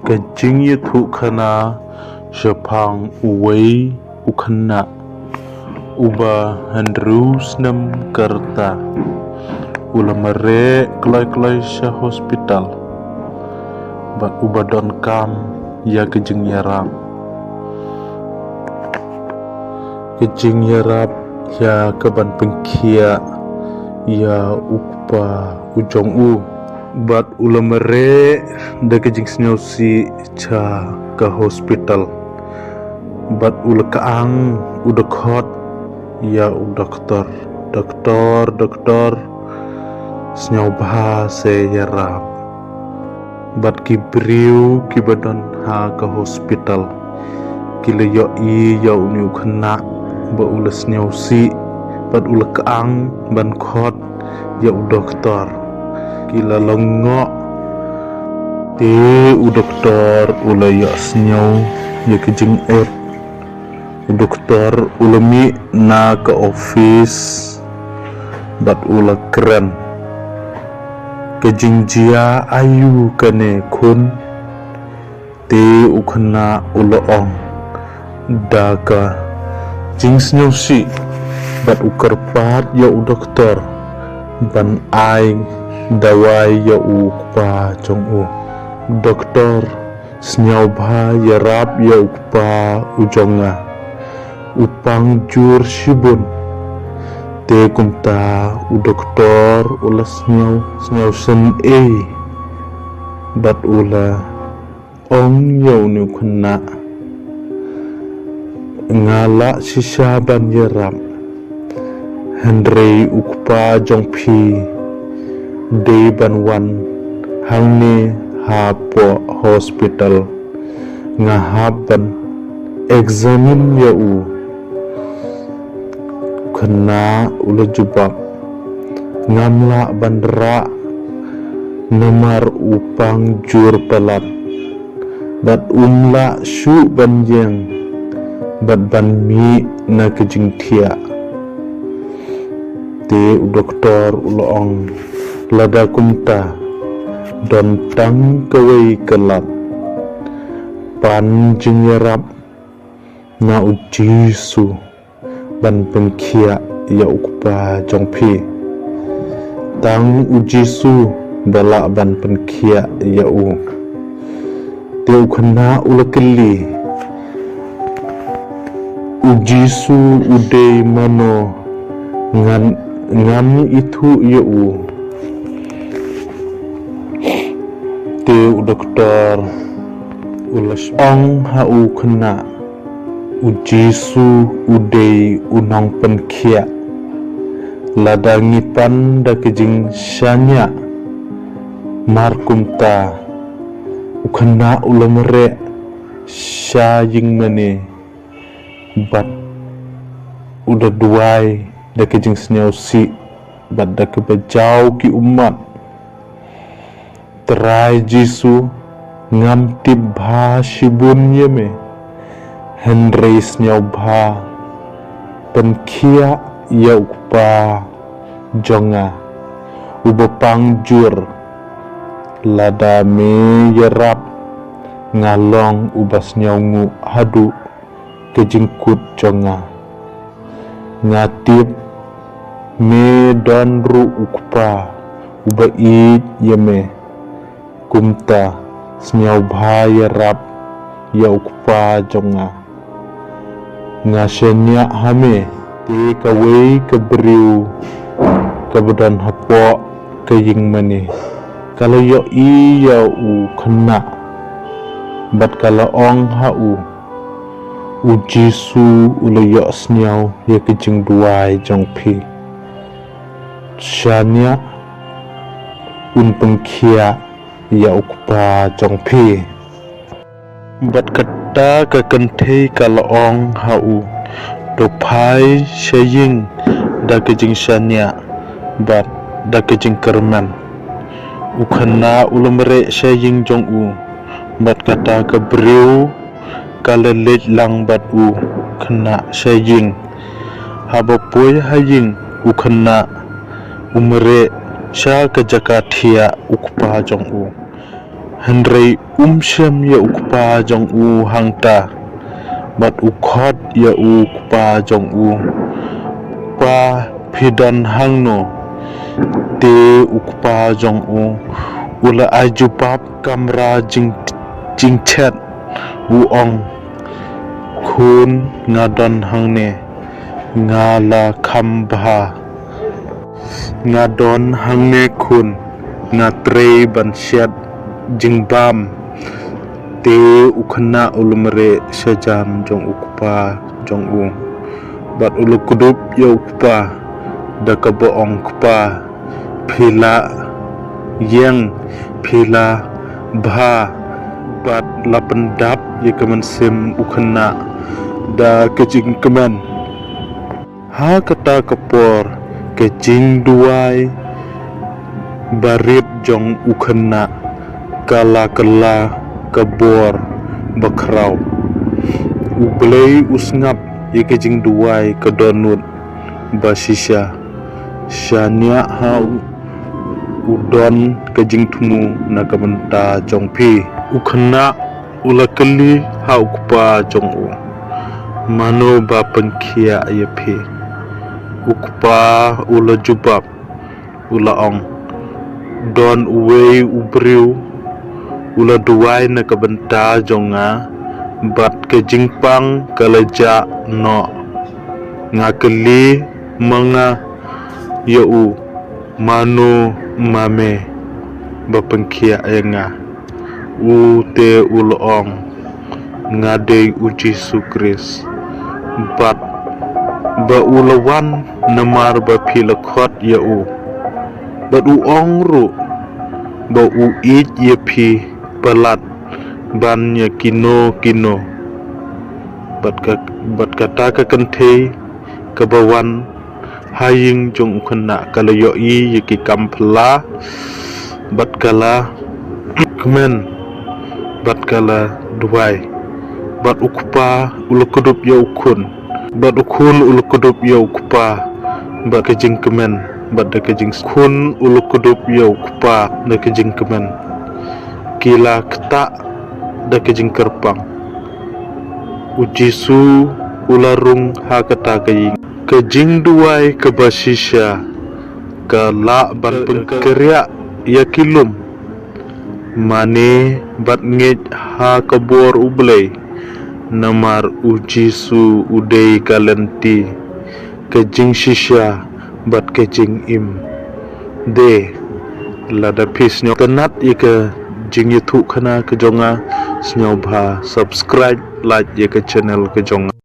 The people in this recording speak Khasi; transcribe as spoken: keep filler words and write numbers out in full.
Ka jingïathuhkhana shaphang uwei u khynnah uba hynriew snem ka rta, u la mareh kloi kloi sha hospital, bad uba donkam ïa ka jingïarap. Ka jingïarap ïa ka ban pynkhiah ïa u kpa u jong u. Bad u la mareh da ka jingsngewsih sha ka hospital. Bad u la kyang, u da khot ïa u doktor. Doktor, doktor, sngewbha se ïarap. Bad ki briew kiba don ha ka hospital ki la ïohi ïa une u khynnah ba u la sngewsih bad u la kyang ban khot ïa u doktor. Ki la lyngngoh. Te u doktor u la ïohsngew ïa ka jingeh. U doktor u la mih na ka office bad u la kren. Ka jingjia aïu kane khun? Te u khynnah u la ong da ka jingsngewsih bad u kyrpad ïa u doktor ban ai dawai ïa u kpa jong u. Doktor, sngewbha ïarap ïa u kpa u jong nga. U pang jur shibun. Te kumta u doktor u la sngew, sngewsynei bad u la ong ïa une u khynnah, nga lah shisha ban ïarap, hynrei u kpa jong phi dei ban wan hangne hapoh hospital. Nga hap ban examine ïa u. U khynnah u la jubab, ngam lah ban rah namar u pang jur palat bad um lah shuh ban ïeng bad ban mih na ka jingthiah. Te u doktor u la ong, lada kumta, don tang kawei ka lad, pan jingïarap na u Jisu ban pynkhiah ïa u kpa jong phi. Tang u Jisu ba lah ban pynkhiah ïa u. Te u khynnah u la kylli, u Jisu u dei mano? Ngan, ngam ithuh ïa u. Te u doktor u la ong ha u khynnah, u Jisu u dei u nongpynkhiah. Lada ngi pan da ka jingshaniah, mar kumta u khynnah u la mareh sha ïing mane bad u da duwai da ka jingsngewsih bad da kaba jaw ki ummat. Trai Jisu, ngam tip bha shibun ïa me, hynrei sngewbha pynkhiah ïa u kpa jong nga uba pang jur. Lada me ïarap, nga long uba sngewnguh haduh ka jingkut jong nga. Nga tip me don ruh u kpa uba ïeit ïa me. Kumta sngewbha ïarap ïa u kpa jong nga. Nga shaniah ha me. Te kawei ka briew kaba don hapoh ka ïing mane ka la ïohi ïa u khynnah bad ka la ong ha u, u Jisu u la ïohsngew ïa ka jingduwai jong phi. Shaniah, un pynkhiah ïa u kpa jong phi. Bad kata ka kynthei ka la ong ha u, to phai sha ïing da ka jingshaniah bad da ka jingkyrmen. U khynnah u la mareh sha ïing jong u, bad kata ka briew ka la leit lang bad u khynnah sha ïing. Haba poi ha ïing u khynnah u mareh sha ka jaka thiah u kpa jong u. Hynrei um shem ïa u kpa jong u hangta, bad u khot ïa u kpa jong u, 'Pa, phi don hangno?' Te u kpa jong u u la ai jubab kamra jing, jingchet, u ong, 'Khun, nga don hangne, nga la kham bha. Nga don hangne khun, nga trei ban shet jingbam.' Te u khynnah u la mareh shajan jong u kpa jong u, bad u la kdup ïa u kpa da kaba ong, 'Kpa, phi la ïeng, phi la bha.' Bad la pyndap ïa ka mynsiem u khynnah da ka jingkmen. Ha kata ka por ka jingduwai barit jong u khynnah ka la kylla ka bor bakhraw. U Blei u sngap ïa ka jingduwai ka dohnud bashisha. Shaniah ha u, u don ka jingthmu na ka bynta jong phi. U khynnah u la kylli ha u kpa jong u, 'Mano ba pynkhiah ïa phi?' U kpa u la jubab, u la ong, 'Don uwei u briew u la duwai na ka bynta jong nga, bad ka jingpang ka la jah noh. Nga kylli ma nga ïa u, 'Mano ma me ba pynkhiah ïa nga?' U te u la ong, 'Nga dei u Jisu Khrist, bad ba u la wan namar ba phi la khot ïa u. Bad u ong ruh ba u ïeit ïa phi palat ban ïa kino kino.' Bad ka, bad kata ka kynthei kaba wan ha ïing jong u khynnah ka la ïohi ïa ki kam phylla, bad ka la kmen, bad ka la duwai. Bad u kpa u la kdup ïa u khun, bad u khun u la kdup ïa u kpa, bad ka jingkmen, bad da ka jing, khun u la kdup ïa u kpa da ka jingkmen. Ki la ktah da ka jingkyrpang. U Jisu u la rung ha kata ka ïing. Ka jingduwai kaba shisha ka lah ban pynkhreh ïa ki lum. Mane bad ngeit ha ka bor U Blei, namar U Jisu u dei ka lynti, ka jingshisha bad ka jingim. Te lada phi sngewtynnat ïa ka jingïathuhkhana ka jong nga, sngewbha subscribe, like ïa ka channel ka jong nga.